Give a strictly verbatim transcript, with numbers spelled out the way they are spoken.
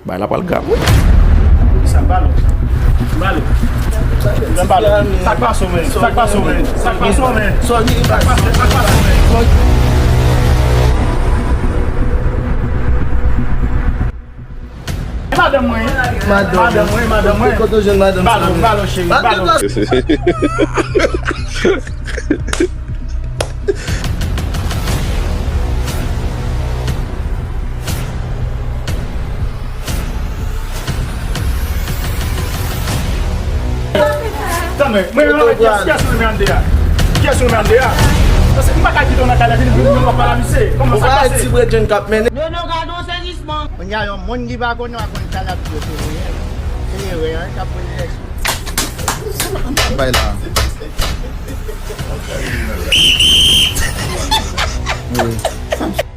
Bagay la pral grav wi. Sa balo. Balo. Sa k pase w menm? Sa k pase w menm? Sa k pase w menm? Sa k pase w menm? Madanm mwen. Madanm mwen, madanm mwen. Kote w jwenn madanm sa? Balo, balo cheri, balo. Tann mwen, mwen menm avèk kiyès, kiyès ou renmen anndan an? Kiyès ou renmen anndan an? Paske m pa ka kite w nan kay la, vin, vin, vin, w ap pale a misye. Kòman sa pase? Ti bredjenn k ap mennen. Non, non, gade yon sezisman. Kounye a, yon moun ki pa konnen w a konn sa l ap di yo, se reyèl. Se reyèl k ap poze kèsyon. Bay la. Wi.